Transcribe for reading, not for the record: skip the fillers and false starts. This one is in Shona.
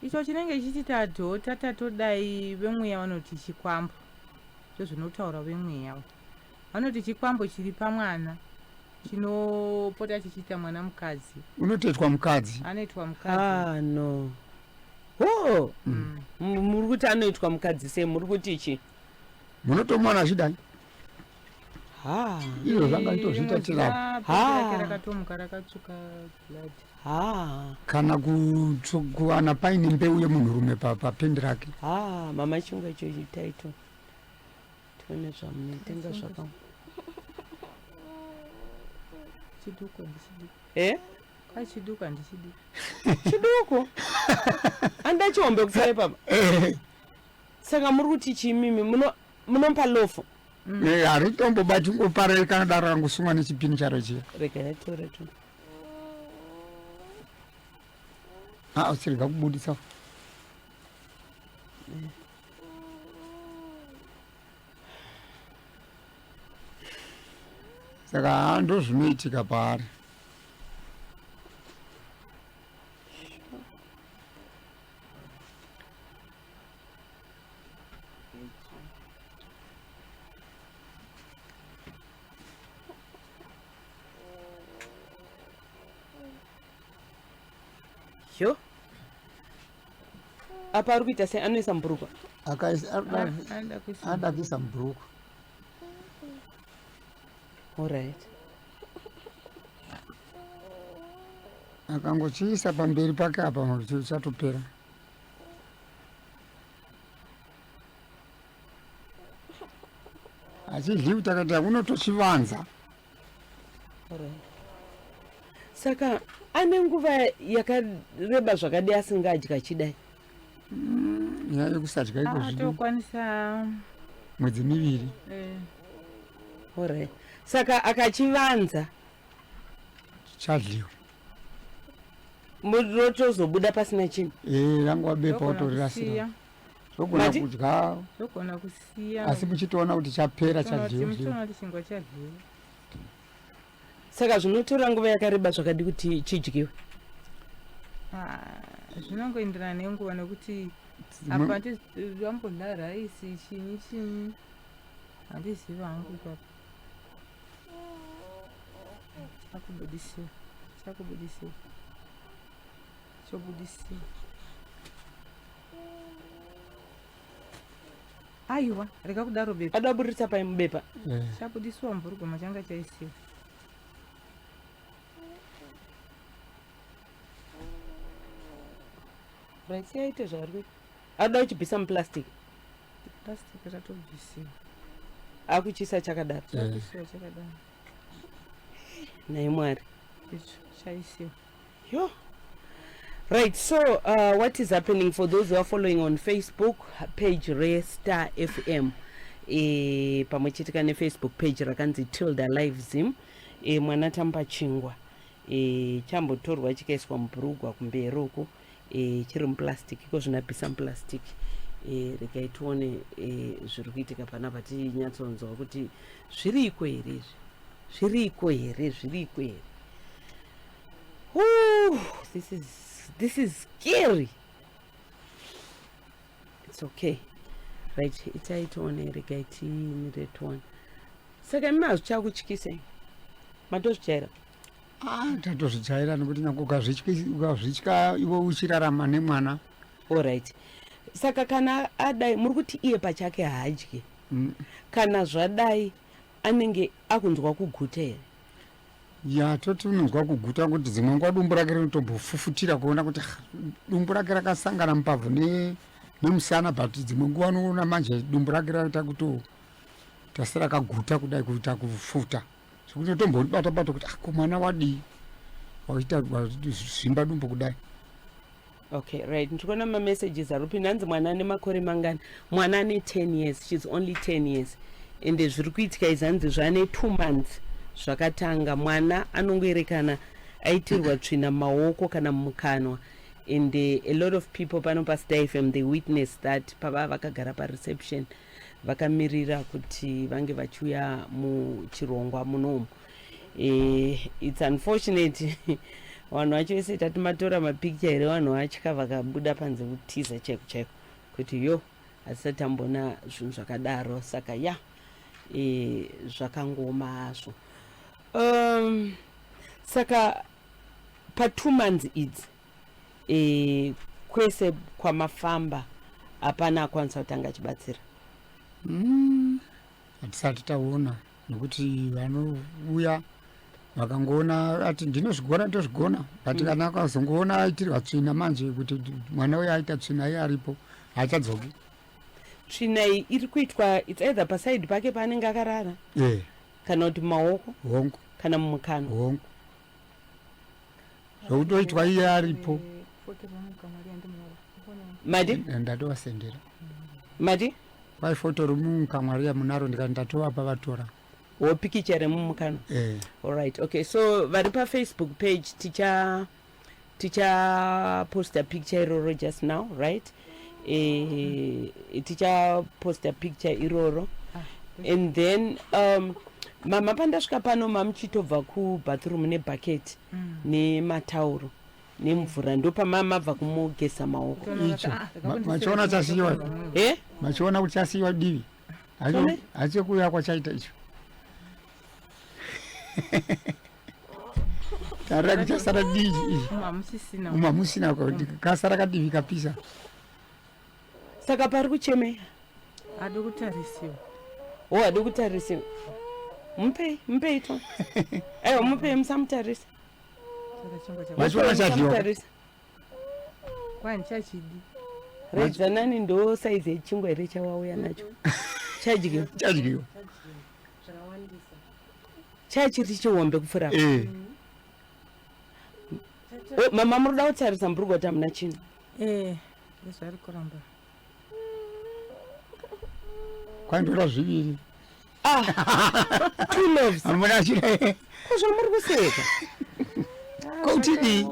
Icho chinenge chichiti tadhota tatodai vemweya vanoti chikwambo. Ndozvinotaura vemweya. Vanoti chikwambo chiri pamwana chinopota chichiita mwana mukadzi. Unotoitwa mukadzi. Anoitwa mukadzi. Ah no. Ho! Muri kuti anoitwa mukadzi sei? Muri kuti chi? Munotomuwana achidai. Ha. Izvo zvanga nditozviita tirapo. Ha. Rakatomuka rakatsvuka blood. Ha. Kana kuwana paine mbeu yemunhurume papendi rake. Ha, mama chingwa icho taito. Tione zvamunotenga zvaka. Chiduku handichidi. Eh? Kwai chiduku handichidi. Chiduku? Anoda chihombe kusara ipapa. Eh. Saka muri kuti chimimi muno munomupa lofu? Eh, haritombobati ngoparari kana daro rangosungwa nechipini charo chiya. Rega yatore tu. Ah, usirega kubudisa. Saka haa ndozvinoitika paari. Yo. Apa ari kuita sei anoisa mubhurukwa? Anoda kuisa mubhurukwa. Alright. Akangochiisa pamberi pake apa chatopera. Achidliwi takati unotochivanza. Saka ane nguva yakareba zvakadii asingadyi achidai? Nyaya yekusadya iko zvino. Atokwanisa mwedzi miviri. Eh. Alright. Saka akachivanza chadliwa. Rotozobuda pasina chinhu. Eh, rangova bepa wotorirasira. Zvogona kudya. Zvogona kusiya. Asi muchitoona kuti chapera chadyiwa. Muchitoona kuti chingwa chadyiwa. Saka zvinotora nguva yakareba zvakadi kuti chidyiwe? Ah, zvinongoenderana nenguva nekuti apa vambodya raisi chinyi chinyi handizivi hangu ipapo. Chakubudisiwa, chakubudisiwa, chobudisiwa. Aiwa, rega kudaro bepa. Ada kuburitsa pai mubepa? Eh. Chabudisiwa mubhurugwa machanga chaisiwa. Right, siyaite zvaari kuita. Ada kuchibvisa muplastic. Plastic ratobvisiwa. Akuchisa chakadaro. Eh. Chabudisiwa chakadaro. Nhai Mwari. Icho chaisiwa. Yo. Right, so what is happening for those who are following on Facebook page reStar FM e, pamwe chete kane Facebook page rakanzi Tilda Live Zim e, mwana tamba chingwa e, chambotorwa chikaiswa mubhurugwa kumberi uku e, chiri muplastic iko zvinabvisa muplastic e, regai tione e, zviri kuitika panapa tinyatsonzwa kuti zviriko here izvi zviriko here zviriko here. Ooh, this is scary. It's okay. Right, itai tione, regai timire tione. Saka imi hazvichakutyisei? Matozvijaira? Ah, tatozvijaira nekuti nyange ukazvitya iwe uchirarama nemwana. All right. Saka kana adai muri kuti iye pachake haadyi. Kana zvadai anenge akunzwa kuguta here? Ya, toti unonzwa kuguta kuti dzimwe nguva dumbu rake rinotombofufutira kuona kuti dumbu rake rakasangana mupavhu nemusana, but dzimwe nguva unoona manje dumbu rake raita kuti tasi rakaguta kudai kuita kufuta zvekuti unotombobata bata kuti ko mwana wadii waita zvimba dumbu kudai. Okay, right. Ndikuona ma messages ari kupinda hanzi mwana ane makore mangani? Mwana ane 10 years. She's only 10 years. Ende zviri kuitika izvi hanzi zvane 2 months zvakatanga. Mwana anongoerekana aitirwa tsvina mumaoko kana mumukanwa. And a lot of people pano paStar FM they witness that pavava vakagara pareception vakamirira kuti vange vachiuya muchirongwa munomu. It's unfortunate. Vanhu vacho vese tati matora mapicture here, vanhu vatya vakabuda panze kutiza chaiko chaiko kuti yo hatisati tamboona zvinhu zvakadaro. Saka ya, zvakangooma hazvo. Saka pa2 months idzi, kwese kwamafamba hapana akwanisa kutanga achibatsira? Hatisati taona, nokuti vanouya vakangoona ati ndinozvigona, ndozvigona, but kana akazongoona aitirwa tsvina manje, kuti mwana uyo aita tsvina iye aripo, haachadzoki. Tsvina iyi iri kuitwa, it's either paside pake paanenge akarara kana kuti mumaoko? Hongu. Kana mumukanwa? Hongu, zvokutoitwa iye aripo. Mati? Ndatovasendera. Mati? Kwai foto remumukanwa riya munaro, ndikati ndatovapa, vatora. Wo pikicha remumukanwa? Eh. Alright, okay, so vari paFacebook page, tichaposta picture iroro just now, right? Tichaposta picture iroro and then mama, pandasvika pano mamuchitobva kubathroom nebhaketi nematauro nemvura, ndopamamabva kumugesa maoko? Icho. Machiona chasiyiwa? E. Machiona kuti chasiyiwa divi? Sorry? Hachi kuuya kwachaita icho, tarira kuti chasara divi ichi. Hamusisina. Umu hamusina, kuti kasara kadivi kapisa. Saka pari kuchemei? Adi kutarisiwa. O, hadi kutarisiwa. Mupei, mupei to. Aiwa, mupei, musamutarisa. Saka chingwa cha Machiona chadyiwa? Musamutarisa. Kwani chachidi. Redzanani, ndo saizi yechingwa here chawauya nacho? Chadyiwa? Chadyiwa. Chachiri chihombe kupfuura apa. Eh. O, mama, muri kuda kutarisa mburugwa kuti hamuna chinhu? Eh, ndezvari kuramba. Kwaindora zviviri. Ah, two loaves. Hamuna chiro. Ko zvamuri kuseka? Koutidii?